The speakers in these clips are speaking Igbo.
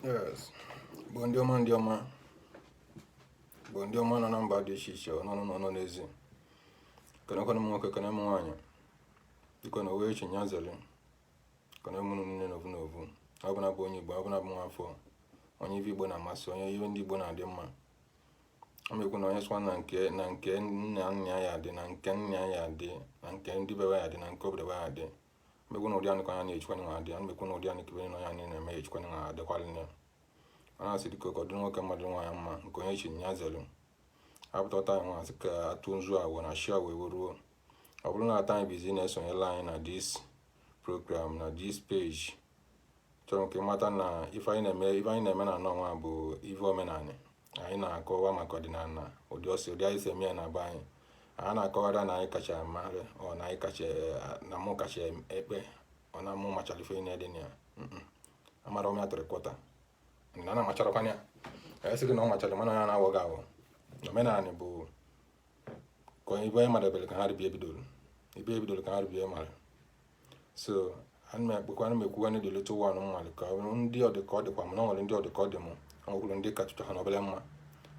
Yes. Bụ ndị ọma, ndị ọma, bụ ndị ọma nọ na mba dị iche iche, nọ n'ụlọ, nọ n'ezi. Kenekwanụ m nwoke, kene m nwaanyị. Biko na owe echi nya zere. Kene m unu niile n'ovu n'ovu. Ọ bụla bụ onye Igbo, ọ bụla bụ nwa afọ, onye ive Igbo na-amasị, onye ihe ndị Igbo na-adị mma. Ọ mekwu na onye sịkwa na nke na nke nna nna ya dị, na nke nna ya dị, na nke ndị be ya dị, na nke obodo ya dị. Mekwu na ụdị anụ ka anya na-echikwa nwa adị, anụ mekwu na ụdị anụ kibere na onye anyị na-eme echikwa nwa adịkwalị nne. Ọ na-asị dịka ka ọ dị nwoke mmadụ nwaanyị mma, nke onye chi nya zelu. Apụta ọta anyị nwa asị ka atụ nzu awọ na shi awọ eweruo. Ọ bụrụ na ata anyị bizi na-esonyela anyị na this program, na this page, chọrọ nke mata na ife anyị na-eme, ife anyị na-eme na anọ nwa bụ ife omenala. Anyị na-akọwa maka ọdịnala, ụdị ọsị, ụdị anyị si eme ya na be anyị. A na-akọwara na anyị kacha mara ọ na anyị kacha na mụ kacha ekpe ọ na mụ machara ife niile dị na ya. Amara m ya tụrụ kwọta na na macharakwana ya. Ya sị gị na ọ machara, mana ya na-awọ gị awọ. Omenala bụ ka onye ibe onye madebere ka ha ribie bidoro ibe ebidoro ka ha ribie mara. So ana m ekpekwa, ana m ekwuwa ndị little one mmalị ka ndị ọ dị ka ọ dịkwa m na ọ nwere ndị ọ dị ka ọ dị m, ọ nwekwuru ndị kachacha ha n'obere mma,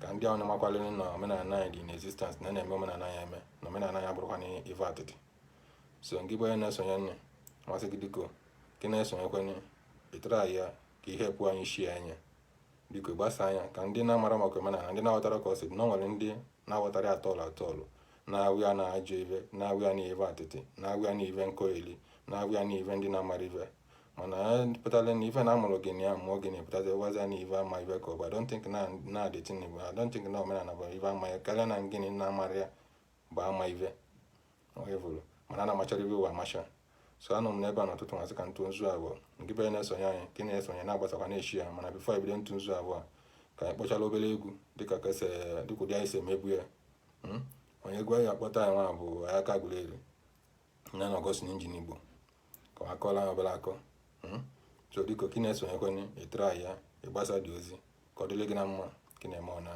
ka ndị ahụ na-amakwaliri na omenala anyị dị in existence, na na-eme omenala anyị eme, na omenala anyị abụrụkwa na ife atịtị. So ngị bụ onye na-esonye nne, masị gị dịko gị na-esonyekwenye ịtara ya ka ihe pụọ anyị shie anya. Biko gbasa anya ka ndị na-amara maka omenala, ndị na-aghọtara ka ọ sị dị, na ọ nwere ndị na-aghọtara atọlụ atọlụ, na-awụ ya na ajọ ive, na-awụ ya na ive atịtị, na-awụ ya na ive nkọgheli, na-awụ ya na ive ndị na-amara ive. Mana ya pụtara na ife na-amụrụ gị na ya mụọ gị na ịpụtazi gwazi na ive ama ive ka ọ bụ. I don't think na na adịtị na I don't think na omenala bụ ive ama ya karịa na gịnị na-amara ya bụ ama ive ọ mana a na-amachara ive ụwa amacha. So anọ m n'ebe a n'ụtụtụ masị ka ntụ nzu abụọ. Nke bụ na-esonye anyị, nke na-esonye na-agbasakwa na-eshi ya. Mana before ebido ntụ nzu abụọ, ka anyị kpọchala obere egwu dịka ka dịka ụdị anyị si emebu ya. Onye egwu anyị akpọta anyị nwa bụ Ayaka Aguleri na na Augustine Engine Igbo, ka ọ akọọla anyị obere akọ. So dịka ka ị na-esonyekwenye, ịtara ya ịgbasa dị ozi ka ọ dịrị gị na mma ka ị na-eme ọ na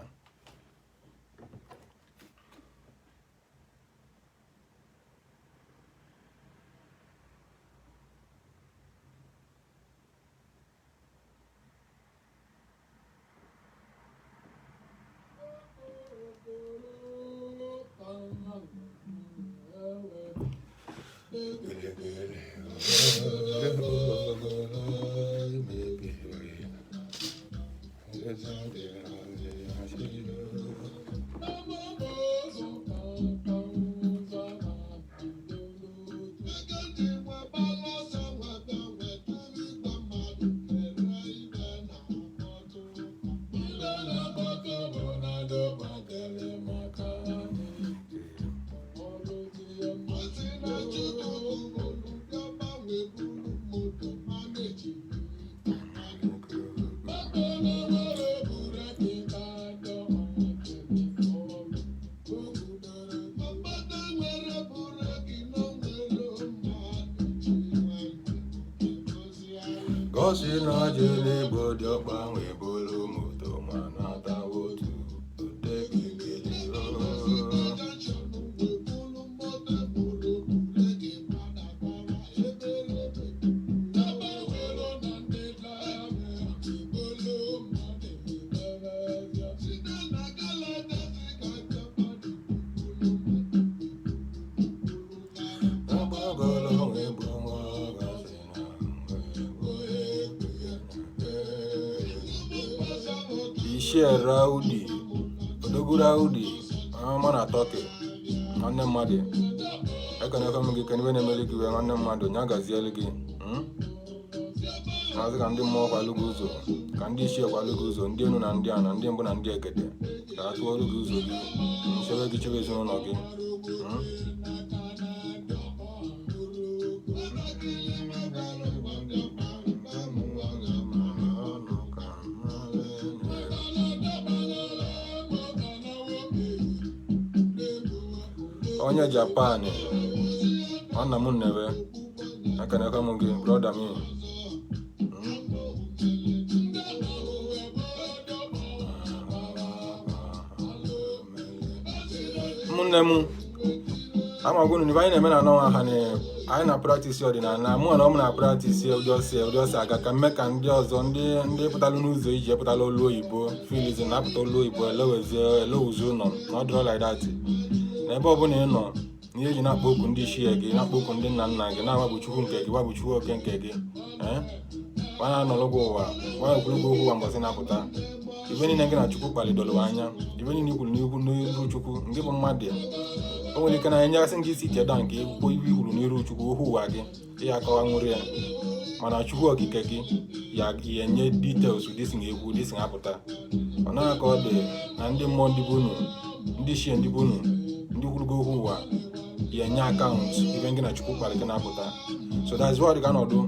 Gosi na jele Igbo dị ọkpa nwee bolu moto ma nata otu odegegele. Agbagolo nwee bụ nwa gasị na Ichie Raudi, Odogwu Raudi, ọma na Turkey, nwanne mmadụ. Ekenekwe m gị, kene na-emeli gị wee nwanne mmadụ nya gazielu gị. Maazị, ka ndị mmụọ kwalụ gị ụzọ, ka ndị ichie kwalụ gị ụzọ, ndị enu na ndị ana, ndị mbụ na ndị egede, ka a tụọrụ gị ụzọ gị, chebe gị, chebe ezinụlọ gị. Onye Japan, nwanna m nnewe, ekenekwe m gị, brother m. Ụmụnne m, amagwo unu ife anyị na-eme na anọ ha na Anyị na practice ọdịnala, mụ na ọ m na practice ụdị ọsọ aga ka mme ka ndị ọzọ, ndị pụtalụ n'ụzọ iji epụtala olu oyibo filizi na-apụta olu oyibo elewezie elewuzi ụlọ na ọ dịrọ like that. Na ebe ọbụla ị nọ, ihe eji na-akpọ okwu ndị ichie gị, na-akpọ okwu ndị nna nna gị, na-awa bụ Chukwu nke gị, wa bụ Chukwu oke nke gị, ee, wa na-anọrọ gị ụwa, wa ekwuru gị okwu ụwa mbọsị na-apụta. Ibe niile gị na Chukwu kpalidoro anya, ibe niile ikwuru n'ihu n'iru Chukwu nke bụ mmadụ, o nwere ike na anyị nyegasị gị isi cheda nke ekwukwo ibe ikwuru n'iru Chukwu okwu ụwa gị, ị ya akọwa nwere ya. Mana Chukwu okike gị ya ya enye details disi na-ekwu disi na-apụta. Ọ naghị ka ọ dị na ndị mmụọ, ndị bụ unu, ndị ichie, ndị bụ unu, ndị kwurugo okwu ụwa ya enye account ibe gị na Chukwu kpara gị na-apụta. So that's why ọ dị ka nọdụ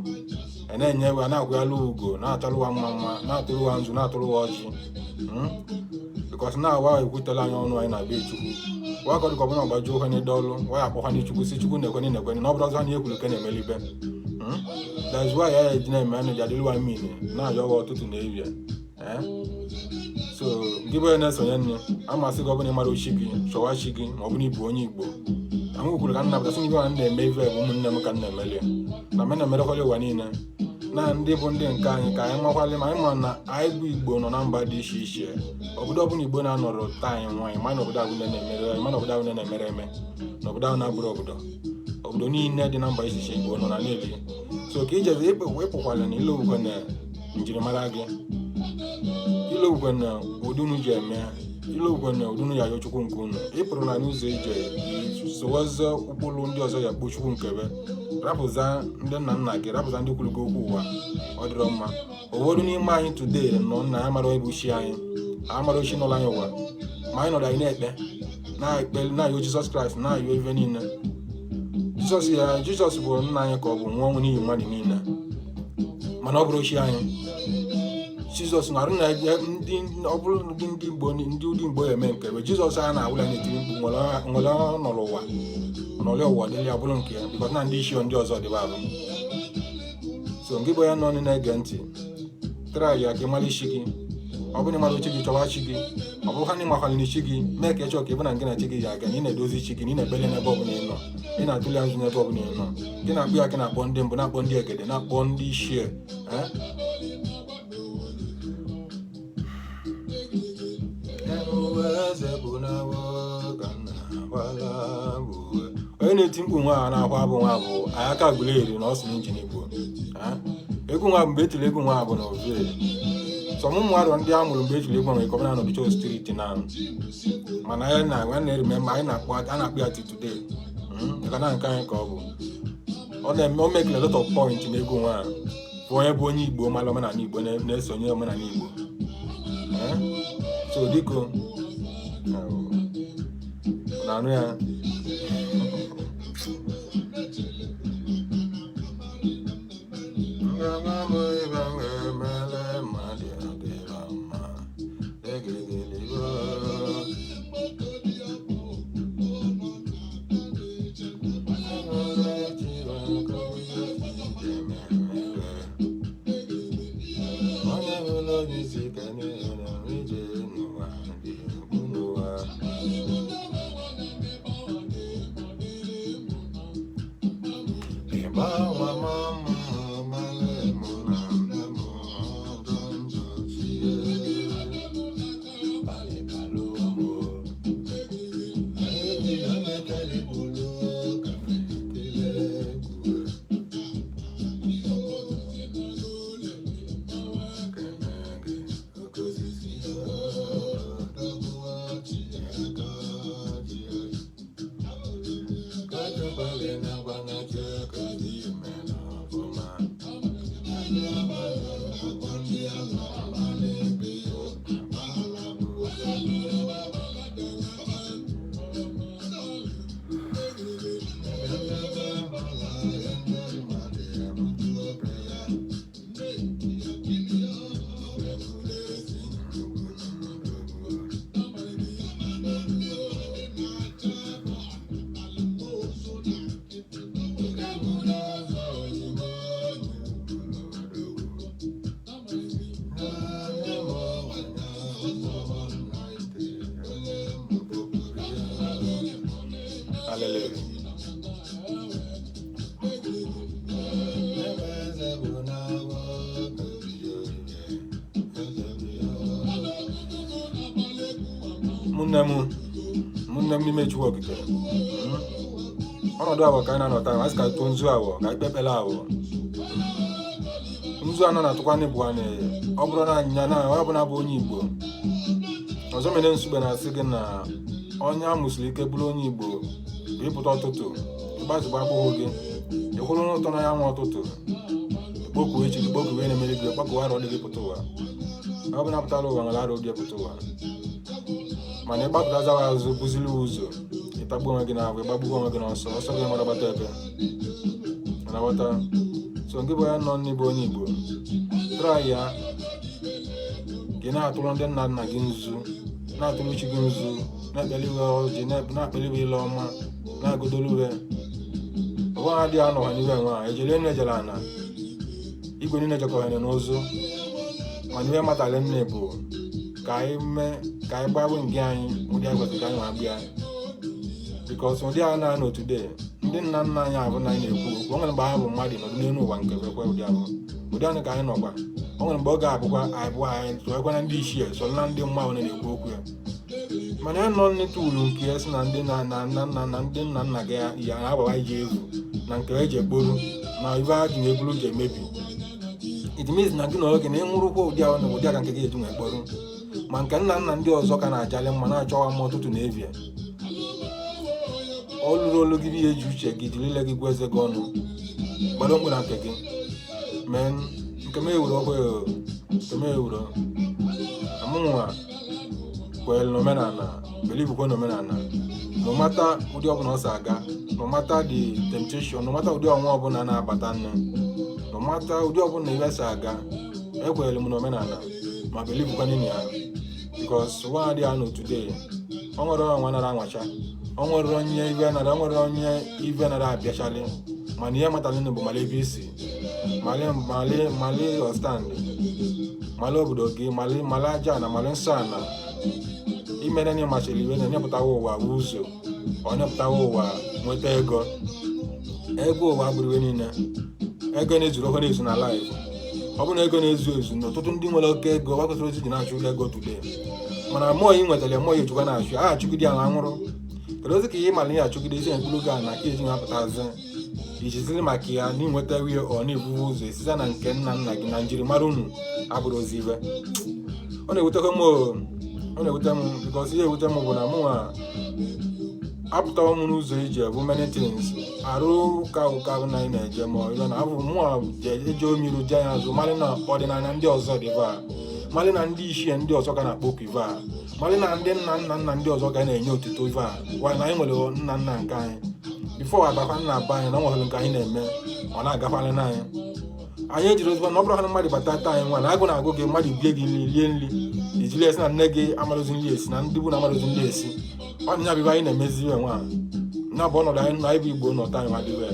a na-enye, a na-akwụghalụ ugo, na-atụrụ ụwa mma mma, na-atụrụ ụwa nzu, na-atụrụ ụwa ọjị, because na awa ekwutela anyị ọnụ anyị na be Chukwu wa ka ọ dị ka ọbụla ọgbaji ohe n'ịdọ ọlụ wa ya akpọkwa n'Chukwu, si Chukwu na-ekweni na-ekweni na ọ bụrụ ọzọ anyị ekwuru ke na-emelibe. That's why ya eji na-eme anyị ji adịlụwa mmiri na-ayọ ọwa ụtụtụ na ehihie. So gị bụ onye na-esonye nne, amasị gị, ọbụla ịmara ochi gị, chọwa chi gị, ma ọ bụrụ ịbụ onye Igbo. Ahụ kwuru ka nna pụtasị n'ibe m na-eme ife bụ ụmụnne m ka m na-emeli na me na-emerekwala ụwa niile na ndị bụ ndị nke anyị, ka anyị makwalị ma anyị ma na anyị bụ Igbo nọ na mba dị iche iche. Obodo ọbụla Igbo na-anọrọ taa, anyị nwaanyị ma na obodo ahụ na-emere, ma na obodo ahụ na-emere eme, na obodo ahụ na-abụrụ obodo, obodo niile dị na mba iche iche Igbo nọ na na-ebi. So ka ijezi ịpụkwala na ile ugwe na njirimara gị, ile ugwe na ụdị unu ji eme, ile ugwe na ụdị unu ya ayọ Chukwu nke unu. Ị pụrụ na n'ụzọ ije sowezie ụkpụrụ ndị ọzọ ya kpuo Chukwu nkebe, rapụza ndị nna nna gị, rapụza ndị kwuru gị okwu ụwa. Ọ dịrọ mma. Ụfọdụ n'ime anyị today nọ nna ya mara ebe chi anyị, amara ochi nọrọ anyị ụwa, ma anyị nọrọ, anyị na-ekpe, na-ekpe, na-ayọ Jizọs Kraịst, na-ayọ ife niile. Jizọs ya, Jizọs bụ nna anyị ka ọ bụ nwa ọnwụ n'ihi mmadụ niile, mana ọ bụrụ chi anyị. Jizọs na-arụ na ndị ọ bụrụ ndị Igbo, ndị ụdị Igbo ya eme nke ebe Jizọs a na-awụla na-etiri mkpu nwere nọrọ ụwa nọrọ ụwa dịrị ya bụrụ nke ya, because na ndị isi ndị ọzọ dịba arụ. So nke bụ ya nọ na-ege ntị, try ya ka ị mara isi gị. Ọ bụrụ na ịmara chi gị, chọwa chi gị. Ọ bụrụ na ịmakwala n'isi gị, mee ka ị chọọ ka ị bụ na gị na chi gị ya aga, na ị na-edozi chi gị, na ị na-ekpele n'ebe ọbụla ị nọ, ị na-atụli azụ n'ebe ọbụla ị nọ, gị na-akpọ ya, gị na-akpọ ndị mbụ, na-akpọ ndị egede, na-akpọ ndị ichie, eh? Eze bụ na ka nna gbala bụ onye na-eti mkpu nwa a na-akwa abụ nwa bụ anyị aka Aguleri na ọ sị n'injin Igbo. Egwu nwa bụ mgbe etiri egwu nwa bụ na ovie sọmụ mmadụ ndị a mụrụ mgbe etiri egwu nwere ka ọ bụla nọdụcha street na, mana anyị na anyị na-eremember, anyị na-akpọ, a na-akpọ ya till today, maka na nke anyị ka ọ bụ. Ọ na-eme o make a lot of point n'egwu nwa a bụ onye bụ onye Igbo mara omenala Igbo, na-esonye omenala Igbo. So dịko na-anụ ya. Onye bụla onye isi ka na ije n'ụwa dị n'ụwa. Ịgba nwa mama mara mụ na nne m ọdụ ndụ chie balịbalụ mụ eji emekele bụrụ ka m tele egwu kene gị oke osisi ọdọgbuwachi aka ji kajọbalị na gbanachi aka dị ime na ọfụma ndị ahụ abalị ebe Ụmụnne m n'ime Chukwu Okike, ọnọdụ awọ ka anyị na-anọta. Anyị sị ka anyị tụọ nzu awọ, ka anyị kpekpele awọ. Nzu anọ na-atụkwa bụ anyị. Ọ bụrụ na anya na ọ bụla bụ onye Igbo ọzọ mere Nsugbe na-asị gị na onye a mụsiri ike bụrụ onye Igbo bụ ịpụta ụtụtụ, ịgbazigba agbụghọ gị, ịkwụrụ n'ụtọ na ya nwa ụtụtụ, kpokuo echi gị, kpokuo na-emere gị, kpọkuo arọ dị gị pụta ụwa. Ọ bụla pụtara ụwa nwere arọ dị pụta ụwa, mana ịgbapụta zawa azụ buzili ụzọ, ịtagbu onwe gị n'ahụ, ịgbagbugo onwe gị n'ọsọ ọsọ gị mara gbata ebe mana ghọta. So gị bụ onye nọ n'ịbụ onye Igbo, try ya ka ị na-atụrụ ndị nna nna gị nzu, na-atụrụ chi gị nzu, na-ekpeli iwe ọjị, na-akpeli iwe ile ọma, na-agodolu uwe ọbụ ha dị anọ ha n'iwe nwe ha ejele enu ejele ana igwe niile jekọrọ n'ụzụ. Mana ihe matara nne bụ ka anyị mee ka anyị gbawe nke anyị ụdị anyị kwesịrị ka anyị nwa gbịa, because ụdị a na-anọ today, ndị nna nna anyị abụ na anyị na-ekwu okwu. O nwere mgbe anyị bụ mmadụ nọdụ n'elu ụwa nke ekwe ụdị ahụ, ụdị anyị ka anyị nọkwa. O nwere mgbe ọ ga-abụkwa anyị bụ anyị sonyekwa na ndị ichie, soro na ndị mmanwụ na-ekwu okwu ya. Mana ya nọ nneta ulu nke ya si na ndị na na nna nna na ndị nna nna gị ya na-agbawa iji evu na nke eji ekporu na ibe ha ji na-eburu ji emebi. It means na gị na oge na ịnwụrụkwa ụdị ahụ na ụdị aka nke gị eji nwee kporu, ma nke nna nna ndị ọzọ ka na-ajalị mma, na-achọwa mma ụtụtụ na evie. Ọ lụrụ olu gị bụ ihe eji uche gị jiri ile gị gwa eze gị ọnụ gbado mkpụ na nke gị mee. Nke m ewuro ọkwa, nke m ewuro amụnwa kwere n'omenala, believekwe n'omenala, no matter ụdị ọbụla ọ si aga, no matter the temptation, no matter ụdị ọnwa ọbụla na-abata nne, no matter ụdị ọbụla iwe si aga, ekwere m n'omenala ma believekwa n'ime ya, because ụwa adịghị anọ today. O nwere ọnwa nara anwacha, o nwere onye iwe nara, o nwere onye iwe nara abịachalị. Mana ihe matara bụ mala ebe isi, mali mali mali your stand, mali obodo gị, mali mali aja na mali nsọ ana imere na ịmachiri iwe na-enyepụtawa ụwa ụzọ ọ nyepụtawa ụwa nweta ego. Ego ụwa bụrụ iwe niile, ego na-ezuru ofe na-ezu na life. Ọ bụrụ na ego na-ezu ezu na ọtụtụ ndị nwere oke ego gbakọtara ozi ji na-achụ ego today, mana mmụọ ị nwetara, mmụọ ya ejikwa na-achụ a achụgide ya na anwụrụ. Kedu ozi ka ihe mara ihe achụgide isi mkpụrụ gị na ka eji na-apụtazi ijiziri maka ya na ịnweta ihe ọ na-ebubu ụzọ esiza na nke nna nna gị na njirimara unu abụrụ ozi iwe. Ọ na-ewutekwa m, ọ na-ewute m, because ihe ewute m bụ na mụnwa apụtawa m n'ụzọ ije bụ many things arụ ụka ụka bụ na anyị na-eje ma ọ na abụ mụnwa eje omiru jee ya azụ, malị na ọdịnala ndị ọzọ dị va, malị na ndị ichie ndị ọzọ ka na-akpọku ive a, malị na ndị nna nna nna ndị ọzọ ga na-enye otuto ive a. Wa na anyị nwere nna nna nke anyị before agbakwa nna be anyị na ọ nwere nke anyị na-eme, ọ na-agakwala na anyị. Anyị ejiri ozugbo na ọ bụrụ ha na mmadụ bata taa anyị nwa na agụ na-agụ gị, mmadụ bie gị nri, rie nri, ijiri esi na nne gị amarozi nri esi, na ndị bụ na amarozi nri esi. Ọ na ya bụ ibe anyị na-emezi iwe nwa na bụ ọnọdụ anyị na ịbụ Igbo nọta anyị nwa dịbe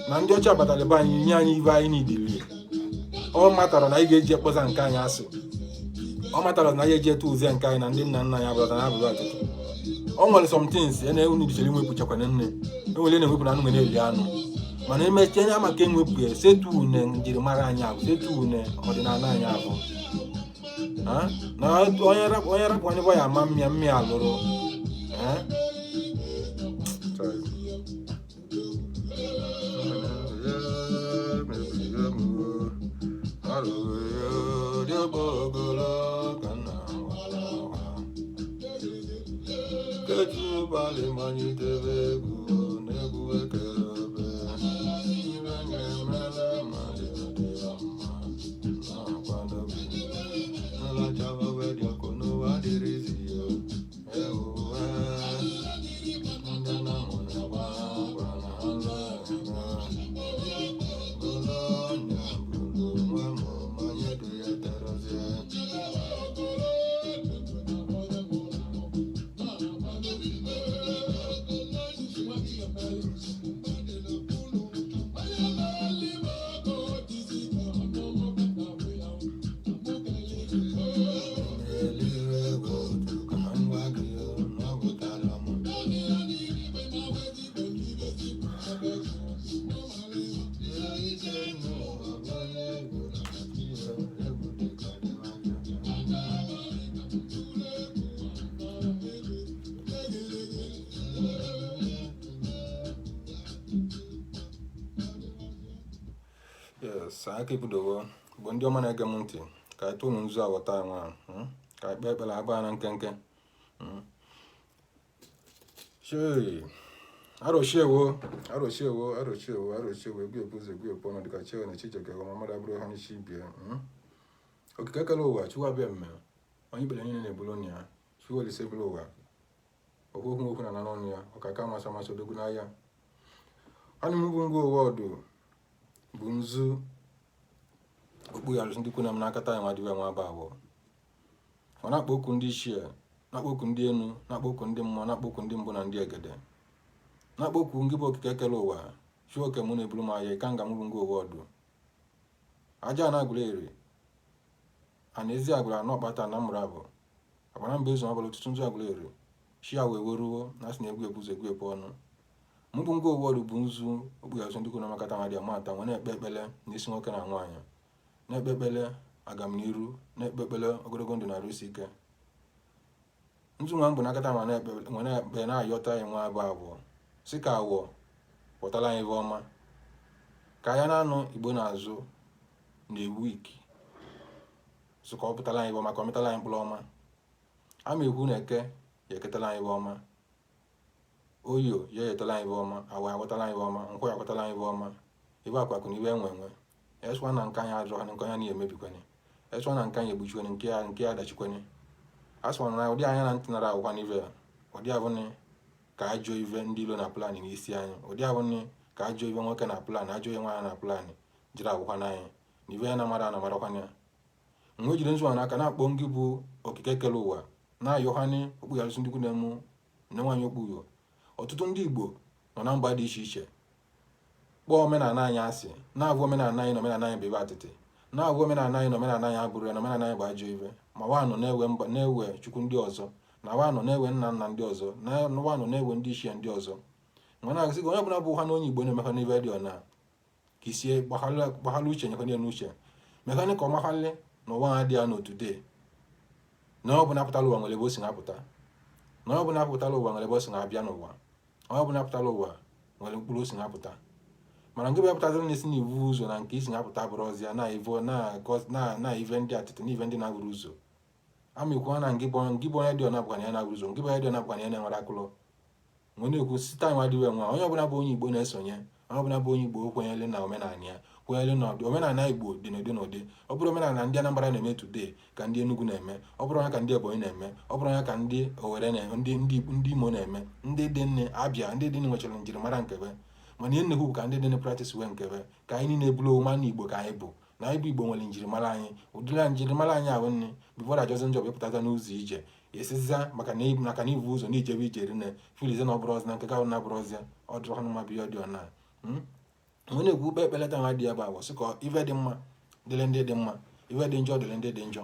na ndị ọcha batara be anyị nye anyị ibe anyị n'idili. Ọ matara na anyị ga-eji ekposa nke anyị asị, ọ matara na anyị eji etu ụzie nke anyị na ndị nna nna anyị abụrụta na abụrụ ọtụtụ. Ọ nwere some things ya na-unu dichere inwepụchakwana nne enwere na-enwepụ na anụ nwere na-eri anụ, mana emechie anya maka enwepụ ya setu une njirimara anyị abụ, setu une ọdịnala anyị abụ na onye rapụ, onye rapụ onye bụ ya ama mmịa mmịa alụrụ. Eh? Sorry. Aka ebudowo. Igbo ndị ọma na-ege m ntị, ka anyị tụnụ nzu aghọta nwa, Ka anyị kpee ekpere abụọ na nkenke. Shei, arụchiewo, arụchiewo, arụchiewo, arụchiewo, egwu ebu ụzọ, egwu ebu ọnụ, dịka chiewo na chijeke ma mmadụ abụrụ ha n'isi bie. Okike kere ụwa, Chukwu abịa mme onye ikpere niile na-ebulu ọnụ ya, Chukwu Olise bụrụ ụwa, okwu okwu okwu na na n'ọnụ ya, ọkaka amasị amasị, odogwu n'ahịa. Ọnụ m bụ ngwa ụwa ọdụ bụ nzu okpu ya alụsị ndị kwu na m n'aka taa nwa dịbe nwa aba abụọ. Ọ na-akpọ okwu ndị ichie, na-akpọ okwu ndị enu, na-akpọ okwu ndị mmụọ, na-akpọ okwu ndị mbụ na ndị egede, na-akpọ okwu ngị bụ okike kere ụwa, chi oke mụ na-eburu m ahịa ịka nga m bụ ngwa ụwa ọdụ aja na agụrụ eri a na ezi agụrụ anọ kpata na mụrụ abụ agbara mba ezu ọbụla ọtụtụ nzu agụrụ eri chi ya wee weruo na asị na egwu ebu ụzọ, egwu ebu ọnụ. Mụ bụ ngwa ụwa ọdụ bụ nzu okpu ya ndị kwu na makata nwa dị amata nwe na-ekpe ekpele n'isi nwoke na nwaanyị, na-ekpe ekpele agamniru, na-ekpe ekpele ogologo ndụ na arụ isi ike. Nzu nwa mbụ nakata ma na-ekpe nwe na-ekpe na-ayọta anyị nwa abụọ abụọ si ka awọ pụtara anyị ive ọma ka ya na-anụ Igbo na-azụ na-ewu iki so ka ọ pụtara anyị ive ọma, ka ọ metara anyị mkpụrụ ọma. Ama ekwu na eke ya eketara anyị ive ọma, oyo ya eyetara anyị ive ọma, awa ya agwatara anyị ive ọma, nkwọ ya agwatara anyị ive ọma, ive akwakụ na ive enwe enwe eswa na nke anyị adụrọ ha, nke onye na emebikwenye eswa na nke anyị egbuchikwenye, nke ya adachikwenye. Asịkwa na ụdị anya na ntị nara akwụkwa n'ive ụdị abụnị ka ajọ ive ndị ilo na plan n'isi anyị, ụdị abụnị ka ajọ ive nwoke na plan, ajọ ive nwaanyị na plan jiri akwụkwa n'anyị na ive ya na mara na marakwana ya. Mgbe jiri nzu n'aka na-akpọ ngị bụ okike kere ụwa, na-ayọkwanye okpu ya alụsị ndị ikwu na-emu nne nwaanyị okpuyo. Ọtụtụ ndị Igbo nọ na mba dị iche iche kpọọ omenala anyị asị, na-abụ omenala anyị na omenala anyị bụ ibe atịtị, na-abụ omenala anyị na omenala anyị abụrụ ya, na omenala anyị bụ ajọ ibe, ma wa nọ na-ewe mba, na-ewe chukwu ndị ọzọ, na wa nọ na-ewe nna nna ndị ọzọ, na wa nọ na-ewe ndị ichie ndị ọzọ. Nwa na-agụsị gị onye ọbụla bụ ha na onye Igbo na-emekwa n'ibe dị ọna ka isie gbaghalụ uche nyekwana ya n'uche mekwanị ka ọ makhalị na ụwa ha dị ya n'otu dee, na onye ọbụla pụtara ụwa nwere ebe o si na-apụta, na onye ọbụla pụtara ụwa nwere ebe o si na-abịa n'ụwa, onye ọbụla pụtara ụwa nwere mkpụrụ o si na-apụta. Mana nke bụ ya pụtaziri na esi na ivu ụzọ na nke isi na-apụta bụrụ ọzọ ya na ive ndị atịtị na ive ndị na-abụrụ ụzọ. Ama ikwu na ngị bụ onye dị ọna bụkwa na ya na-abụrụ ụzọ, ngị bụ onye dị ọna bụkwa na ya na-enwere akụlụ nwe na-ekwu site anyị adịwe nwa. Onye ọbụla bụ onye Igbo na-esonye, onye ọbụla bụ onye Igbo kwenyere na omenala ya, kwenyere na omenala Igbo dị n'ụdị n'ụdị. Ọ bụrụ omenala ndị Anambra na-eme today ka ndị Enugu na-eme, ọ bụrụ ya ka ndị Ebonyi na-eme, ọ bụrụ ya ka ndị Owerri na-eme, ndị Imo na-eme, ndị dị nne Abịa, ndị dị nwechara njirimara nkebe. Mana ihe nnekwu bụ ka ndị dị practice wee nkebe ka anyị niile bụrụ owuma na Igbo ka anyị bụ, na anyị bụ Igbo nwere njirimara anyị, ụdịrị njirimara anyị ahụ nne before ajọzi njọ bụ ịpụtaza n'ụzọ ije esiza maka na ibu ụzọ na ijebe ije rinne filize na ọ bụrụ ọzọ na nke ga na bụrụ ọzọ ọ dụrụ ha mma bụ ihe dị ọna. Onye na-ekwu kpe ekpere taa nwa dị ya bụ agwa sị ka ife dị mma dịrị ndị dị mma, ife dị njọ dịrị ndị dị njọ.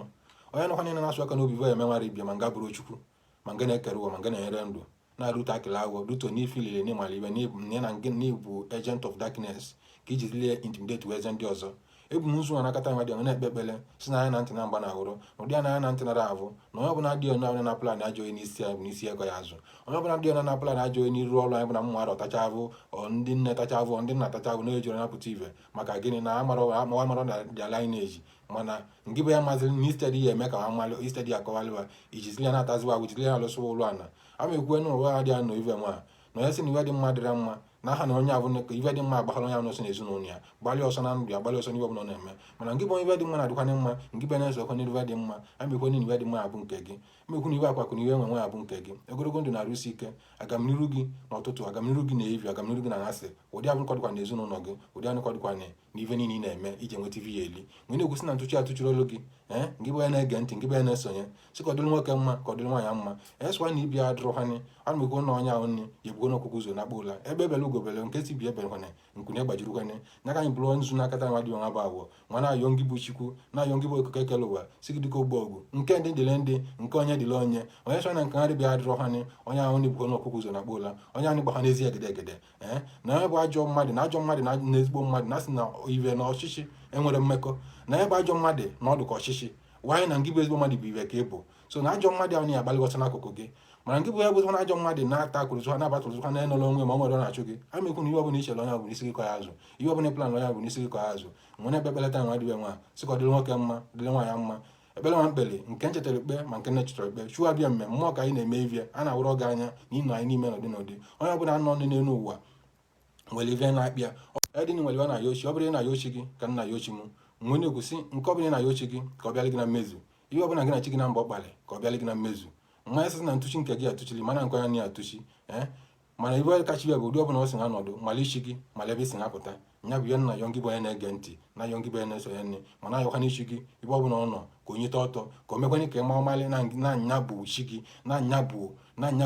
Onye nọkwa niile na-asụ aka n'obi ya emenwara ibia ma nga bụrụ Chukwu, ma nga na-ekere ụwa, ma nga na-enyere ndụ na-arute akịla agwọ duto n'ife ilele n'ịmala ibe na n'ịbụ agent of darkness ka iji lie intimidate wee eze ndị ọzọ. Ebu m nzu na-akata nwa dị na-ekpe ekpere si na anya na ntị na mgba na ahụrụ na ụdị anya na ntị nara ahụ, na onye ọbụla dị onye ọbụla na plan ajọ onye n'isi anyị bụ n'isi ego ya azụ. Onye ọbụla dị onye na plan ajọ onye n'iru ọrụ anyị bụ na mmụ arọ tacha ahụ, ndị nne tacha ahụ, ndị nna tacha ahụ na-ejuru napụta ive maka gịnị na amara na their lineage. Mana ngị bụ ya mazịrị na instead ya eme ka ha malụ, instead ya akọwalịwa ijizili ya na-ataziwa agwụ jizili ya alụsị ụlọ ana ama ekwu na ụwa adịghị anọ ive nwa na onye sị na iwe dị mma dịrị mma na aha na onye abụ ka ive dị mma agbaghara onye ahụ n'ọsọ n'ezinụlọ ya, gbalịa ọsọ na ndụ ya, gbalịa ọsọ n'ihe ọbụla ọ na-eme. Mana ngị bụ onye ive dị mma na-adịkwanye mma, ngị bụ na-eso ekwe n'ive dị mma, ama ekwe na ive dị mma abụ nke gị, ama ekwu na iwe akwakụ na iwe enwe nwe abụ nke gị. Ogologo ndụ na-arụsi ike, agamniru gị n'ụtụtụ, agamniru gị na-evi, agamniru gị na asị ụdị abụ nkọdịkwa na ezinụlọ gị, ụdị anụ kọdịkwa na ife niile ị na-eme iji enweta ife ya eli. Mgbe na-ekwusị na ntụchi atụchiri olu gị, ee, ngị bụ onye na-ege ntị, ngị bụ onye na-esonye, sị ka ọ dịrị nwoke mma, ka ọ dịrị nwaanyị mma. Esịkwa na ibi adụrụkwanye ana m ekwu na onye ahụ nne ya ebugo n'ọkụkụ ụzọ na-akpọ ụla ebe ebele ugobele nke si bi ebelekwane nkune gbajirukwane n'aka anyị bụrụ nzu n'akata nwa dị nwa bụ agwọ nwa na-ayọ ngị bụ Chukwu, na-ayọ ngị bụ okike kele ụwa, si gị dịka ogbo ọgụ nke ndị dịrị ndị nke onye dịrị onye onye sọ na nke ha dịbịa adụrụkwanye onye ahụ na-ebugo n'ọkụkụ ụzọ na-akpọ ụla onye ahụ gbakwa n'ezi egede egede. Ee, na onye bụ ajọ mmadụ na ajọ mmadụ na ezigbo mmadụ na asị na ive na ọchịchị enwere mmekọ, na onye bụ ajọ mmadụ na ọdụ ka ọchịchị wanyị na ngị bụ ezigbo mmadụ bụ ive ka ị bụ so na ajọ mmadụ ahụ na-agbalịghọta n'akụkụ gị. Mana nke bụ ya bụzikwa na ajọ mmadụ na-ata akụrụzụ ha na-abatụrụzụ ha na-enọrọ onwe ma ọ nwere na-achụ gị. Amekwu na ihe ọbụla ichere onye bụ n'isi gị kọ ya azụ, ihe ọbụla plan onye bụ n'isi gị kọ ya azụ. Nwere ekpe ekpeleta nwa dịbe nwa sị ka ọ dịrị nwoke mma, dịrị nwaanyị mma. Ekpere nwa mkpeli nke nchetara ikpe ma nke na-echetara ikpe chụọ abịa mme mmụọ ka anyị na-eme ivie a na-awụrụ oge anya na ịnọ anyị n'ime n'ụdị n'ụdị. Onye ọbụla nọ n'elu ụwa nwere ive na-akpịa edin, nwere ive na-aya ochi. Ọ bụrụ na ya ochi gị ka nna ya ochi m nwee na-ekwusi nke ọ bụla na ya ochi gị ka ọ bịalị gị na mmezu. Ihe ọbụla gị na chi gị na mbọ kpalị ka ọ bịalị gị na mmezu. Mmanya sị na ntụchi nke gị atụchiri mana nke onye na atụchi ee, mana ibe kacha ibe bụ ụdị ọbụla ọ si na ọnọdụ mala isi gị, mala ebe isi na-apụta. Nya bụ ihe nna yọ gị bụ onye na-ege ntị na yọ gị bụ onye na-esonye nne, mana ayọkwa n'isi gị ibe ọbụla ọ nọ ka onye tọọ ọtọ ka o mekwana ka ịma ọmalị na nya bụ chi gị, na nya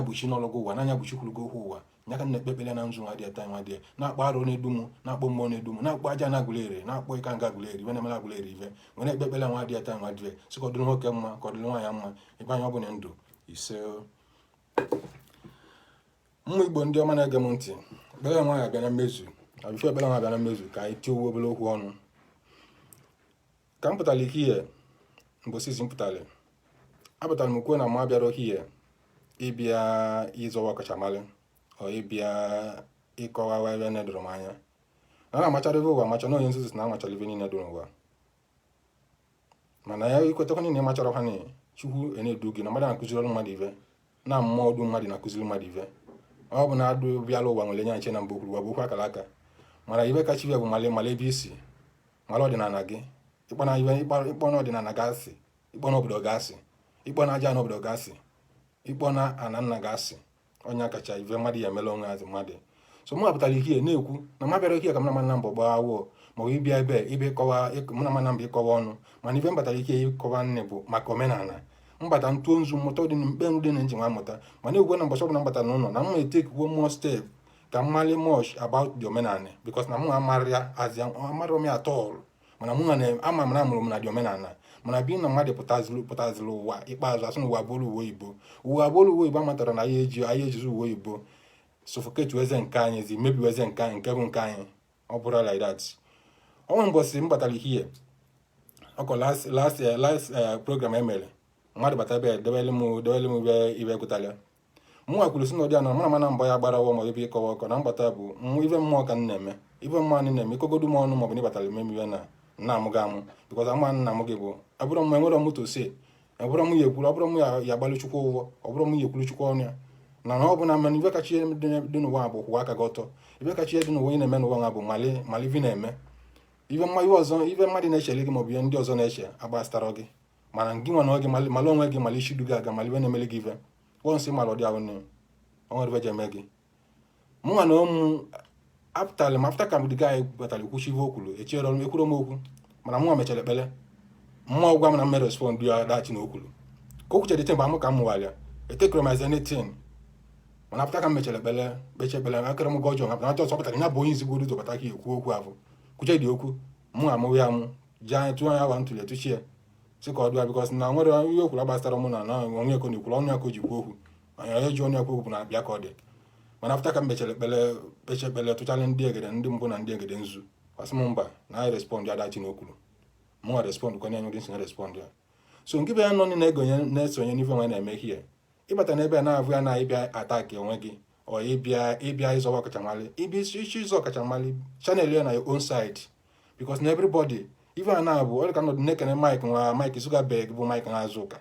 bụ chi n'ọlụgụ ụwa, na nya bụ chi kwuru gị okwu ụwa. Nya ka m na-ekpe ekpere na nzu nwa dị eta nwa dị na-akpọ arụ na-edu m, na-akpọ mmụọ na-edu m, na-akpọ aja na Agụleri, na-akpọ ịka nga Agụleri, ibe na-emere Agụleri ive. Nwere ekpe ekpere nwa dị eta nwa dị sị ka ọ dịrị nwoke mma, ka ọ dịrị nwaanyị mma, ebe anyị ọ bụla ndụ ise. Mmụ Igbo ndị ọma na-ege m ntị, ekpere nwaanyị abịa na mmezu. Na before ekpere nwaanyị abịa na mmezu, ka anyị tie uwe obere okwu ọnụ. Ka m pụtara ihe mbosi izi m pụtara, apụtara m kwuo na m abịara ohie ịbịa ịzọwa ọkachamara ọ ịbịa ịkọwawa ebe na-edoro m anya na na-amachara ebe ụwa amacha na onye nzuzu na amachara ibe niile dị n'ụwa. Mana ya ikwetakwa na ịmachara ha na Chukwu na-edu gị na mmadụ na-akụziri ọrụ mmadụ ive na mmụọ du mmadụ na-akụziri mmadụ ive. Ọ bụ na adụ bịala ụwa nwere nya nche na mbụ kwuru ụwa bụ okwu akara aka. Mana ibe kacha ibe bụ mali mali ebe isi mara ọdịnala gị, ịkpọ na ibe ịkpọ na ọdịnala gị asị, ịkpọ na obodo gị asị, ịkpọ na aja na obodo gị asị, ịkpọ na ana nna gị asị. Onye kacha ive mmadụ ya emela onwe azụ mmadụ. So mụ apụtara ihe na-ekwu na ma bịara ihe ka m na mana mbọ gbaa awọ ma ọ bụ ịbịa ebe ịbịa ịkọwa mụ na mana mbọ ịkọwa ọnụ. Mana ife m batara ike ịkọwa nne bụ maka omenala mbata ntụo nzu mmụta dị mkpe dị na nji nwa mmụta. Mana egwu na mbọchị ọbụla m batara n'ụlọ na m etekwo more step ka m mali much about the omenala, because na mụ amarị ya azị amarị m ya at all. Mana mụ na ama m na amụrụ m na dị omenala. Mana bi na mmadụ pụtaziri ụwa ikpeazụ asị na ụwa bụrụ uwe oyibo, ụwa bụrụ uwe oyibo, amatara na anyị eji anyị ejizi uwe oyibo suffocate eze nke anyị zi mebi eze nke anyị nke bụ nke anyị. Ọ bụrụ like that, ọnwa mbọsị m batara ihe ọkọ last last last program emere mmadụ bata ebe debele m ibe ibe gụtara mụ nwa kwuru sị na ụdị anọ mụ na mana mbọ ya gbara ọwọ ma ebe ịkọwa ọkọ na mgbata bụ mmụ ibe mmụọ ka m na-eme ibe mmụọ anyị na-eme ịkọgodu m ọnụ maọbụ na ịbatara eme m ibe na nna amụ gị amụ, because ama nna m gị bụ abụrụ m enwere moto si ọ bụrụ m ya ekwuru ọ bụrụ m ya agbalụ Chukwu ụgwọ, ọ bụrụ m ya ekwuru Chukwu ọnụ ya na ọ bụ na mana ibe kacha ihe dị n'ụwa bụ kwụwa aka gị ọtọ. Ibe kacha ihe dị n'ụwa ị na-eme n'ụwa nwa bụ mali mali ife na-eme ibe mma ihe ọzọ ibe mmadụ na-echere gị maọbụ ihe ndị ọzọ na-eche agbastarọ gị. Mana gị nwa na oge mali mali onwe gị, mali isi du gị aga, mali ibe na-emele gị ife wọnsị mara ụdị ahụ nne ọ nwere ife ji eme gị. Mụ nwa na ụmụ apụtara m after ka the guy batara kwuchi ife o kwuru echiere m ekwuru m okwu. Mana mụ nwa mechara ekpere mmụọ gwa m na mme respond ya dachi na o kwuru ka o kwuchere mgbe amụ ka m mụwara ya etekere m as anything. Mana after ka m mechara ekpere kpeche ekpere akara m gọjọ hapụ na ọsọ pụtara ya bụ onye izigbo ụzọ bata ka ekwu okwu ahụ kwuche dị okwu mụ amụghị amụ ji anya tụọ anya wa ntụli etuchie sị ka ọ dụa, because na nwere ihe o kwuru gbasara mụ na onwe eko na ekwuru ọnụ ya ka o ji kwuo okwu anya onye ji ọnụ ya kwuo okwu na abịa ka ọ dị. Mana after ka m mechara ekpere kpeche ekpere tụchala ndị egede ndị mbụ na ndị egede nzu asị m mba na anyị respond ya dachi na o kwuru mụ respond kwenye anya ụdị nsi na respond ya. So nke bụ ya nọ na-egonye na-esonye n'ife onwe na-eme here ịbata n'ebe a na-avụ ya na ịbịa attack onwe gị ọ ịbịa ịzọwa ọkachamali ịbịa ịchọ ịzọ ọkachamali channel ya na your own side, because na everybody ife a na-abụ ọ dị ka nọdụ na-ekene Mike nwa Mike Zuckerberg bụ Mike na-azụ ụka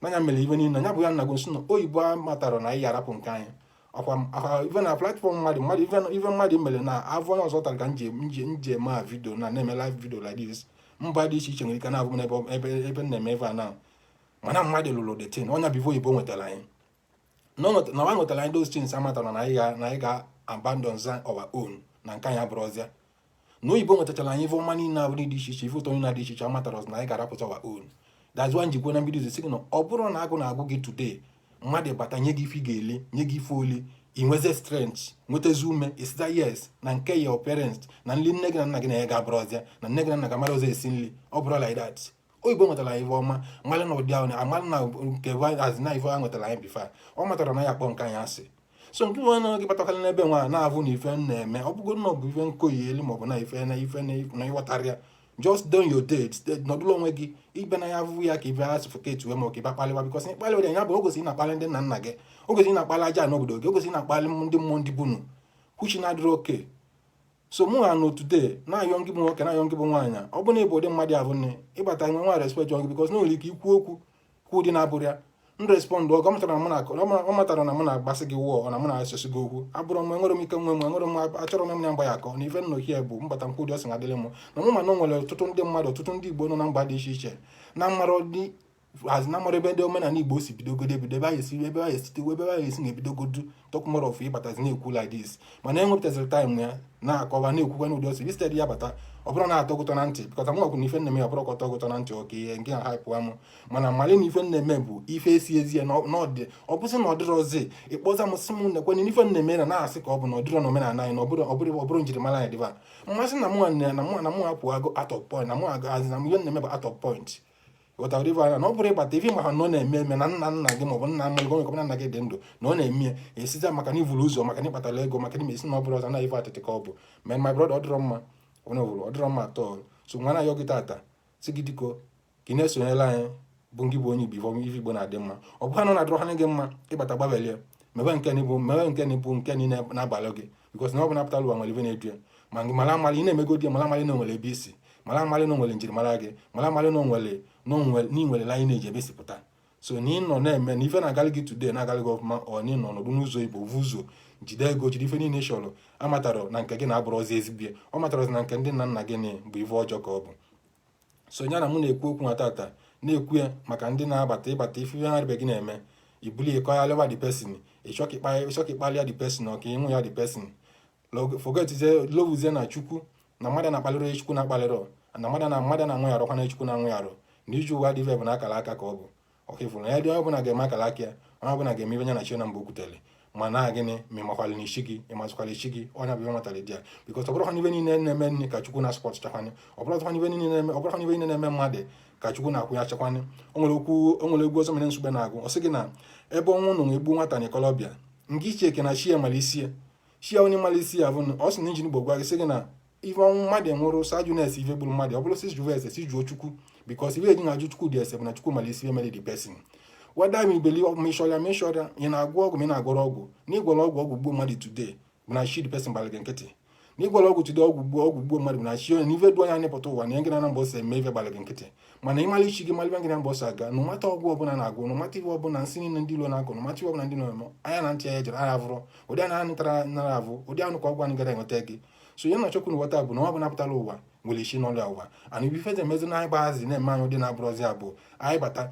n'anya mere ife niile ya bụ ya nna gosi na oyibo matara na anyị arapụ nke anyị ọkwa ife na platform mmadụ ife mmadụ mere na avụ onye ọzọ tara ka nje nje nje ma video na na-eme live video like this. Mba dị iche iche nwere ike na-abụ n'ebe ebe m na-eme ife a na mana mmadụ lụrụ the thing ọnya bụ ife oyibo nwetara anyị na nwa nwetara anyị those things amatara na anyị ga abandon our own na nke anyị abụrụzịa na oyibo nwetachara anyị ife ọma niile abụ dị iche iche, ife ụtọ niile dị iche iche amatara na anyị ga-arapụta our own. That's why njikwa na mbido izi sị na ọ bụrụ na agụ na-agụ gị today, mmadụ bata nye gị ife ị ga-eli, nye gị ife oli, ị nweze strength, nwetazi ume isita yes na nke your parents na nri nne gị na nna gị na ya ga-abụrụzịa na nne gị na nna gị amara ọzọ esi nri. Ọ bụrụ like that, oyibo nwetara anyị ife ọma mmalị na ụdị ahụ amalị na nke azi na ife ha nwetara anyị before ọ matara na ya akpọ nke anyị asị. So nke nwe na gị batakwala n'ebe nwa na-avụ na ife m na-eme ọ bụgo na ọ bụ ife nkoyi elu maọbụ na ife na ife na ịghọtara ya. Just do your day, nọdụrụ onwe gị. Ibe na ya avụvụ ya ka ibe suffocate wee, ma ọ ka ịba kpalịwa, because ịkpalị were ya bụ o gosi na-akpalị ndị nna nna gị, o gosi na-akpalị aja n'obodo gị, o gosi na-akpalị ndị mmụọ ndị bunu kwuchi na-adịrị oke. So mụ ha nọ today na-ayọ ngị bụ nwoke, na-ayọ ngị bụ nwaanyị, ọ bụ na ịbụ ụdị mmadụ abụ nne ịbata nwe nwa respect gị, because na nwere ike ikwu okwu kwu ụdị na-abụrụ ya m respond. Ọ matara na mụ na-agbasị gị wụọ na mụ na-asịsị gị okwu abụrụ m enwere m ike nwe m enwere m achọrọ m ya mgba ya akọ na ife nnọchi bụ mbata mkpu dị ọsị na-adịrị m na mụ. Ma na o nwere ọtụtụ ndị mmadụ, ọtụtụ ndị Igbo nọ na mba dị iche iche na mmarọ dị hazi na mara ebe ndị omenala Igbo si bidogodo ebido, ebe anyị esi, ebe anyị esite, ebe anyị esi na-ebidogodu. Talk more of ịbatazi na-ekwu like this, mana enwepụtaziri time ya na-akọwa, na-ekwukwa n'ụdị ọsị instead ya bata ọ bụrụ na-atọ gụtọ na ntị, because mụ na ife nna ya ọ bụrụ ka ọtọ gụtọ na ntị ọka ihe nke na hype amụ, mana mali na ife nna-eme bụ ife esi ezi ya na ọ ọ bụsị na ọ dịrọzi ịkpọza m sị m nekwe na ife nna-eme na na-asị ka ọ bụ na ọ dịrọ na omenala anyị, na ọ bụrụ njirimara anyị dịba mmasị na mụ na mụ apụago out of point, na mụ agazi na ihe nna-eme bụ out of point. Ghọtara ife anya na ọ bụrụ ịbata ife ma ha na ọ na-eme eme na nna nna gị maọbụ nna mmadụ gị nna gị dị ndụ na ọ na-eme ya esiza maka na ivuru ụzọ, maka na ịkpatara ego, maka na ime esi na ọ bụrụ ọzọ na ife atịtị ka ọ bụ. Man, my brother, ọ dịrọ mma, onye ọbụla ọ dịrọ mma atọ. So nwa na-ayọ gị tata si gị diko ka ị na-esonyere anyị bụ ngị bụ onye Igbo, ife Igbo na-adị mma. Ọ bụghị na ọ na-adịrọ ha gị mma ịbata gbabelie mebe nke bụ mebe nke bụ nke niile na-abalị gị, because na ọ bụ napụtala ụwa nwere ife na-edu ya. Ma mara amali ị na-emegodi ya, mara amali na o nwere ebe isi, mara amali na o nwere njirimara gị, mara amali na o nwere na ị nwere lineage ebe si pụta. So na ị nọ na-eme na ife na-agalị gị today na-agalị gị ọfụma, ọ na ị nọ nọdụ n'ụzọ Igbo vu ụzọ jide ego, jide ife niile ị chọrọ, amatara na nke gị na-abụrụ ọzọ ezigbo ya, ọ matara na nke ndị nna nna gị bụ ife ọjọọ ka ọ bụ. So ya na mụ na-ekwu okwu na tata na-ekwu ya maka ndị na-abata ịbata ife ihe ha gị na-eme ibuli ịkọghalịwa the person, ịchọ ka ịkpalịa the person, ọ ka ịnwụ ya the person forget lovuzie na Chukwu na mmadụ na-akpalịrị Chukwu na-akpalịrị na mmadụ na mmadụ na-anwụ ya arụkwa na Chukwu na-anwụ ya arụ na iji ụwa dị ife bụ na akara aka ka ọ bụ ọka na ya dị. Onye ọbụla ga-eme akara aka ya, onye ọbụla ga-eme ibe ya na chi na mgbe o kwutere. Ma na gịnị ma ịmakwala n'isi gị, ịmazụkwala isi gị, onye bụ ihe matara dị ya, because ọ bụrụkwa ibe niile na-eme nri ka Chukwu na-support chakwanị, ọ bụrụkwa ibe niile na-eme, ọ bụrụkwa ibe niile na-eme mmadụ ka Chukwu na-akwụ ya chakwanị. O nwere okwu, o nwere egwu ọzọ mere nsogbe na-agụ, ọ sị gị na ebe ọnwụ nọ egbu nwata na ikolobịa nke iche eke na chi ya mara isi ya, chi ya onye mara isi ya bụ ọ sị na injin Igbo gwa gị sị gị na ife ọnwụ mmadụ nwụrụ sa ajụ na-ese ife gburu mmadụ, ọ bụrụ si jụọ ese, si jụọ Chukwu, because ife eji na-ajụ Chukwu dị ese bụ na Chukwu mara isi ihe mere the person, whether ma ibeli ma ịchọrọ ma ịchọrọ, ị na-agwọ ọgwụ ma ị na-agwọrọ ọgwụ, na ịgwọrọ ọgwụ, ọgwụ gbuo mmadụ today bụ na chi the person gbara gị nkịtị, na ịgwọrọ ọgwụ today, ọgwụ gbuo, ọgwụ gbuo mmadụ bụ na chi onye na ife du onye anyị pụta ụwa na ihe gị na mbọ ọsọ eme ife gbara gị nkịtị. Mana ịmara ichi gị, mara ife gị na mbọ ọsọ aga, na mata ọgwụ ọbụla na-agwụ, na mata ife ọbụla nsị niile ndị ilo na-akụ, na mata ife ọbụla ndị na-eme anya na ntị ya ejere anya avụrọ ụdị anya anụ tara nara avụ ụdị anụ ka ọgwụ anyị gara enweta gị. So ihe na-achọkwu n'ụwa bụ na ọ bụ napụtara ụwa nwere isi n'ọrịa ụwa ana ife emezi na anyị gbaghazi na-eme anyị ụdị na-abụrọzi abụ anyị bata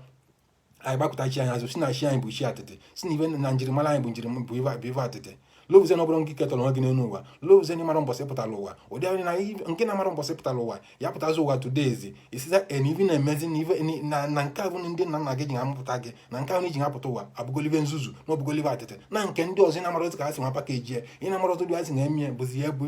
anyị gbakọta chi anyị azụ, si na chi anyị bụ chi atịtị, si na ife na njirimara anyị bụ njirim bụ ife atịtị. Lovuzie na ọ bụrụ nke ketọrọ onwe gị n'elu ụwa, lovuzie na ịmara mbọsị pụtara ụwa ụdị anyị na nke na-amara mbọsị pụtara ụwa ya pụtazi ụwa today isiza na ife na-emezi na ife na nke abụ ndị nna nna gị ji amụpụta gị, na nke ahụ iji apụta ụwa abụgolive nzuzu na ọbụgolive atịtị na nke ndị ọzọ ị na-amara otu ka ha si nwa package ya, ị na-amara otu ha si na-eme ya, bụzi ihe bụ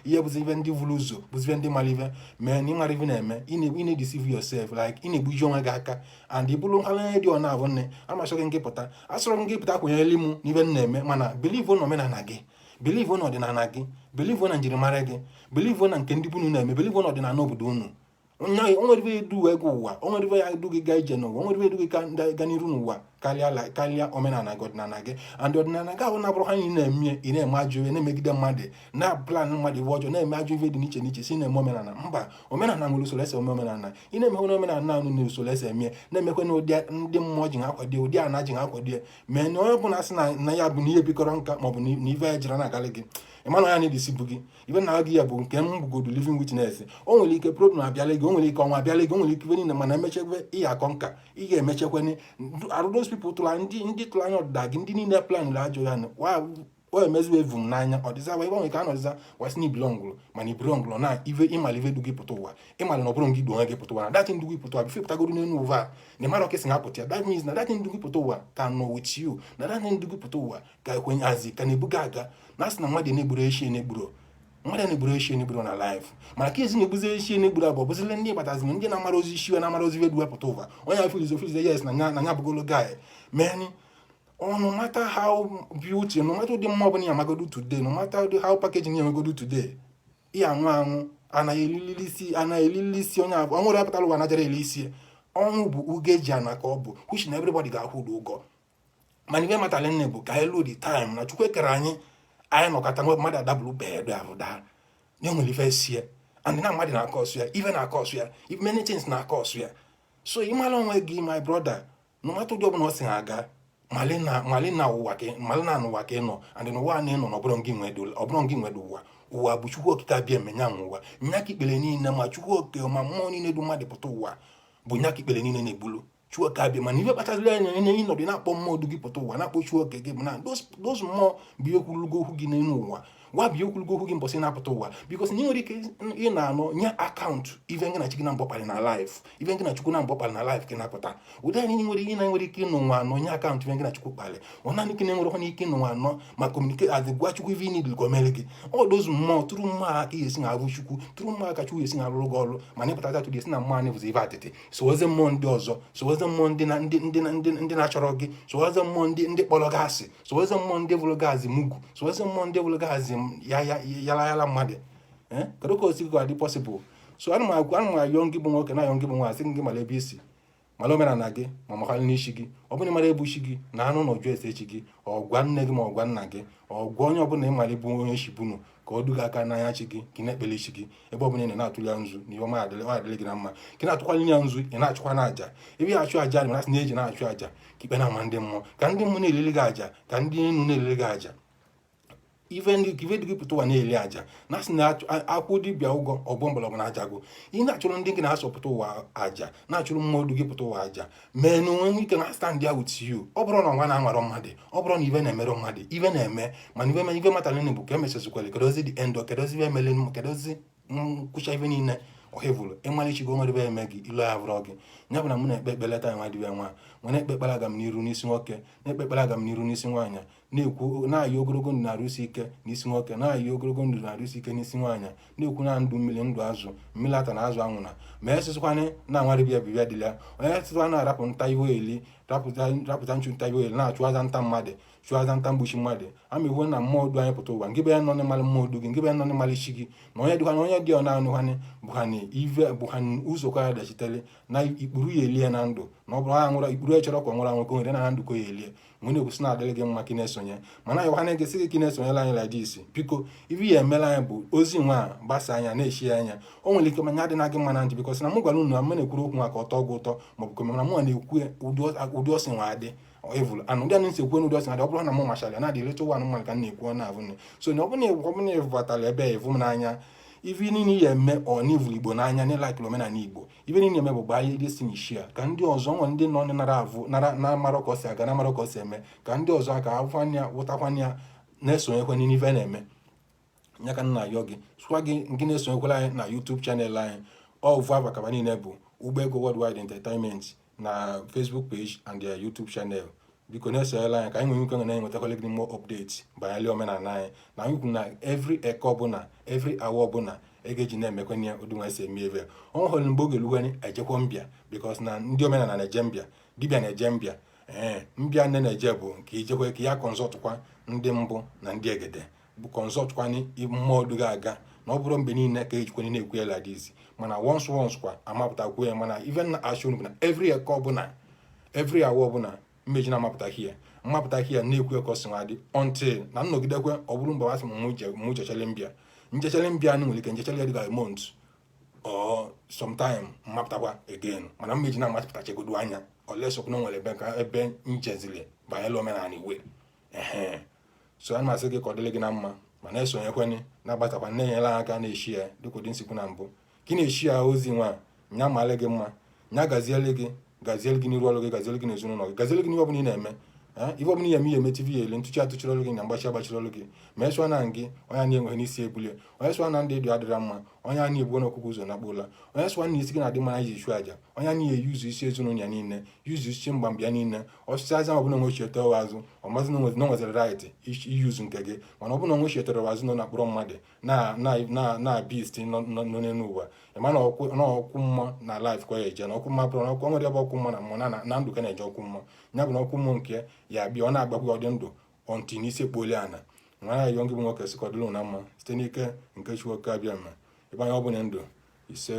ihe bụzi ife ndị vụrụ ụzọ, bụzi ife ndị mara ife mee na ịmara ife na-eme. Ị na-edeceive yourself, like ị na-egbuji onwe gị aka and ị bụrụ nkwanye dị ọ na-abụ nne amasịrị gị pụta asọrọ gị pụta kwenyere m n'ife m na-eme, mana believe na omenala gị, believe na ọdịnala gị, believe na njirimara gị, believe na nke ndị bunu na-eme, believe na ọdịnala obodo unu. O nwere ife edu ego ụwa, o nwere ife ya edu gị gaa ije n'ụwa, o nwere ife edu gị gaa n'iru n'ụwa karịa karịa omenala gị, ọdịnala gị. And ọdịnala gị ahụ na-abụrụ ha anyị na-eme, ị na-eme ajọ ihe, na-emegide mmadụ, na plan mmadụ iwe ọjọọ, na-eme ajọ ife dị n'iche n'iche, si na-eme omenala. Mba, omenala nwere usoro esi eme omenala. Ị na-emekwe na omenala ahụ na usoro esi eme, na-emekwe na ụdị ndị mmụọ ji ha akwado, ụdị ana ji ha akwado mee na onye ọbụla sị na ya bụ na ihe bikọrọ nka maọbụ na ife ya jiri na-agalị gị, ịma na ya na-edisi bụ gị ife na gị ya bụ nke m bụgodu living witness. O nwere ike problem abịala gị, o nwere ike ọnwa abịala gị, o nwere ike ife niile, mana emechekwe ị akọ nka ị ga-emechekwe arụ. Those people tụrụ ndị tụrụ anya ọdịda gị, ndị niile plan ajọ ya o emeziwe evu m n'anya ọdịza ibe nwere ka a nọdịza wasị na ibelongụrụ, mana ibelongụrụ na ife ịmala ife du gị pụta ụwa, ịmala na ọ bụrụ gị du onwe gị pụta ụwa, na that thing du gị pụta ụwa before pụtagoro n'elu ụwa na ịmara ọka esi na-apụta ya. That means na that thing du gị pụta ụwa ka nọ with you, na that thing du gị pụta ụwa ka ekwenye ka na-ebuga aga na asị na mmadụ na-egburu echi na-egburu mmadụ na-egburu echi na-egburu na life. Mana ka ezi na-egbuzi echi na-egburu abụ ọbụzịle ndị gbataziri ndị na-amara ozi isi na-amara ozi edu wepụta ụwa onye afilizi ofilizi yes na nya na nya bụgolo guy man. Oh, no matter how beauty, no matter ụdị mma ọbụla ya amagodu today, no matter how packaging ya enwegodu today, ị anwụ anwụ. Anaghị elilili isi, anaghị elilili isi onye abụọ nwere apụtara ụwa najara eli isi. Ọnwụ bụ ugo eji ana ka ọ bụ, which na everybody ga-akwụ ụdị ụgwọ. Mana ife matala nne bụ ka anyị luo the time na Chukwu ekere anyị, anyị nọkọta nwe mmadụ adabụrụ bed ahụ daa na enwere ife sie and na mmadụ na-akọ ọsụ ya, ife na-akọ ọsụ ya, many things na-akọ ọsụ ya. So ịmara onwe gị, my brother, no matter ụdị ọbụla ọ si aga, mali na mali na ụwa ka mali na n'ụwa ka ị nọ, and n'ụwa a na ị nọ na ọbụrụ gị nwedo ụwa. Ụwa bụ Chukwu Okike abịa eme nya nwe ụwa, nya ka ikpere niile, ma Chukwu Oke ma mmụọ niile du mmadụ pụta ụwa bụ nya ka ikpere niile na-egbulu Chukwu Oke abịa. Mana ife kpachaziri anya na ịnọdụ na-akpọ mmụọ du gị pụta ụwa, na-akpọ Chukwu Oke gị, bụ na those mmụọ bụ ihe kwurugo okwu gị n'elu ụwa, gwa bụ ihe kwurugo okwu gị mbọsị na-apụta ụwa, because na ị nwere ike ị na-anọ nye account ife ngị na chi gị na mbọ kpali na life, ife ngị na Chukwu na mbọ kpali na life gị na-apụta. Ụdị anyị nwere ihe na nwere ike ịnụ nwa anọ nye account ife ngị na Chukwu kpali. Ọ naanị ike na-enwere na ike ịnụ nwa anọ ma communicate as gwa Chukwu ife niile ka o mere gị. Ọ dozu mmụọ tụrụ mmụọ aka esi na abụ Chukwu tụrụ mmụọ aka, Chukwu esi na arụrụ gị ọrụ. Mana ịpụta tụrụ esi na mmụọ anyị bụzi ife atịtị, sowazie mmụọ ndị ọzọ, sowazie mmụọ ndị na ndị ndị ndị ndị na-achọrọ gị, sowazie mmụọ ndị kpọrọ gị asị, sowazie mmụọ ndị vụrụ gị azị mugu, sowazie mmụọ ndị vụrụ gị azị ya ya yara yara mmadụ. Kedu ka o si adị possible? So ana m ayọ gị bụ nwoke, na-ayọ gị bụ nwaanyị, sị gị mara ebe isi, mara omenala gị, ma makwara n'isi gị. Ọ bụrụ mara ebe isi gị na anụ na ọjụ ese echi gị, ọ gwa nne gị ma ọ gwa nna gị, ọ gwa onye ọbụla ịmara ịbụ onye shibunu, ka ọ duga aka n'anya chi gị, ka ị na-ekpele chi gị ebe ọbụla ị nọ na-atụli ya nzu na ihe ọma adịrị, ọ adịrị gị na mma. Ka ị na-atụkwala ya nzu, ị na-achụkwa na àjà ebe ya achụ àjà na asị na eji na-achụ àjà ka ikpe na-ama ndị mmụọ, ka ndị mmụọ na-elili gị àjà, ka ndị enu na-elili gị àjà, ife ndị ife dị gị pụta ụwa na-eli àjà na asị na akwụ dibịa ụgwọ ọgbọ mgbọrọgwụ na aja gụ. Ị na-achụrụ ndị gị na-asọpụta ụwa àjà, na-achụrụ mmụọ du gị pụta ụwa àjà, mee na onwe ike na stand there with you. Ọ bụrụ na ọnwa na-anwarọ mmadụ, ọ bụrụ na ife na-emerụ mmadụ, ife na-eme, mana ife matara bụ ka emesịsịkwara. Kedozi the end? Kedozi ife emele? Kedozi nkwụcha ife niile ọhịvụrụ ịmalichigo nwere ebe eme gị ilu ya bụrụ gị ya bụ na mụ na-ekpe ekpere taa nwa dibịa nwa nwe na-ekpe ekpere aga m n'iru n'isi nwoke, na-ekpe ekpere aga m n'iru n'isi nwaanyị, na-ekwu na-ayị ogologo ndụ na-arụsi ike n'isi nwoke, na-ayị ogologo ndụ na-arụsi ike n'isi nwaanyị, na-ekwu na ndụ mmiri, ndụ azụ, mmiri ata na azụ anwụna. Ma esịsịkwanị na anwarịbịa bibịa dịla onye sịsịkwa na-arapụ nta ihe eli, rapụta nchu nta ihe eli, na-achụ aza nta mmadụ, chụọ aza nta mgbuchi mmadụ. Ama iwu na mmụọ du anyị pụta ụwa, ngị bụ ya nọ n'ịmalị mmụọ du gị, ngị bụ ya nọ n'ịmalị chi gị, na onye dịkwa na onye dị ọ na-anụkwanị bụkwanị ive bụkwanị ụzọ kwa ya dachitele na ikpuru ya elie na ndụ, na ọ bụrụ ha nwụrụ ikpuru ya chọrọ ka ọ nwụrụ anwụ ka o nwere na ndụ ka ya elie. Mgbe na-ekwusị na-adịrị gị mma ka ị na-esonye, mana anyị kwana gị sị gị ka ị na-esonyere anyị like this. Biko, ife ya emela anyị bụ ozi nwa gbasa anya na-eshi ya anya. O nwere ike manya adị na gị mma na ntị, because na mụ gwara unu na m na-ekwuru okwu nwa ka ọ tọọ gị ụtọ, maọbụ ka mana mụ na-ekwu ụdị ọsị nwa adị evụlụ anụ ndị anụ nsi ekwu n'ụdị ọsị na adị. Ọ bụrụ na mụ machala na adị leta ụwa anụ mmadụ ka m na-ekwu ọ na-avụ nne. So na ọ bụrụ na ịbatara ebe a ịvụ m n'anya, ife niile ya eme ọ n'ivụrụ Igbo n'anya na ịlakịrị omenala Igbo, ife niile eme bụ gbaa ihe si n'ishia ka ndị ọzọ nwe ndị nọ nara avụ nara na-amara ka ọ si aga, na-amara ka ọ si eme, ka ndị ọzọ aka afụkwana ya, wụtakwana ya, na-esonyekwa n'ife na-eme ya. Ka m na-ayọ gị, sụkwa gị nke na-esonyekwala anyị na YouTube channel anyị. Ọ ofu abakaba niile bụ Ụgbọ Ego Worldwide Entertainment na Facebook page and their YouTube channel. Biko, na-esonyela anyị ka anyị nwere ike na-enwetakwala gị more updates banyere omenala anyị. Na anyị kwuru na every eke ọbụla, every hour ọbụla ego eji na-emekwana ya ụdị nwa si eme ebe ọ hụrụ mgbe oge luweni ejekwa mbịa, because na ndị omenala na-eje mbịa, dibịa na-eje mbịa. Ee, mbịa nne na-eje bụ nke ijekwe ka ya consultkwa ndị mbụ na ndị egede, bụ consultkwani mmụọ duga aga. Na ọ bụrụ mgbe niile ka ejikwana na-ekwu ya like this, mana once once kwa amapụtakwu ya. Mana even na ashon bụ na every eke ọbụla, every hour ọbụla mmeji na-amapụtaghị ya, mmapụtaghị ya, na-ekwu ya ka ọ si nwa dị until na nnọgidekwe. Ọ bụrụ mgbe asị m mụ jechele mbịa, njechele mbịa anụ nwere ike njechele ya dịka month or sometime, mmapụtakwa again. Mana mmeji na-amapụtachegodo anya olesokwu na nwere ebe ka ebe njezili banyere omenala iwe ehe. So ana m asị gị ka ọ dịrị gị na mma, ma na-esonyekweni, na-agbatakwa, na-enyere aka na-eshi ya dịka ụdị nsikwu na mbụ ka ị na-eshi ya ozi nwa nya malị gị mma, nya gaziele gị, gaziele gị n'iru ọrụ gị, gaziele gị n'ezinụlọ gị, gaziele gị n'ihe ọbụla ị na-eme. Ihe ọbụla ihe eme, ihe eme tv ya ele ntụchi atụchiri ọrụ gị na mgbachi agbachiri ọrụ gị. Ma esụa na gị onye a na-enweghị n'isi ebulie, onye sụa na ndị dị adịra mma, onye a na-egbuo n'ọkụkụ ụzọ nakpụla, onye sụa na isi gị na-adị mma iji chụọ àjà, onye a na-eyuzu isi ezinụlọ ya niile, yuzu isi mgbambịa niile ọsịsị aza. Ọbụla onwe chietara azụ, ọmazi na nweziri right iyuzu nke gị, mana ọ bụrụ na onwe chietara azụ nọ na mkpụrụ mmadụ na na na na beast nọ n'elu ụwa, ịma na ọkwụ mmụọ na life ka ọ ya eje na ọkwụ mmụọ bụrụ na ọkwụ nwere ebe ọkwụ mmụọ na mmụọ na ndụ ka na-eje ọkwụ mmụọ ya bụ na ọkwụ mmụọ nke ya bịa, ọ na-agbakwa ọdị ndụ ọntị n'isi ekpoli ana nwa ya. Yọọ gị bụ nwoke sị ka ọ dịrị na mma site n'ike nke Chukwu abịa ma Ebe anyị ọ bụla ndụ ise.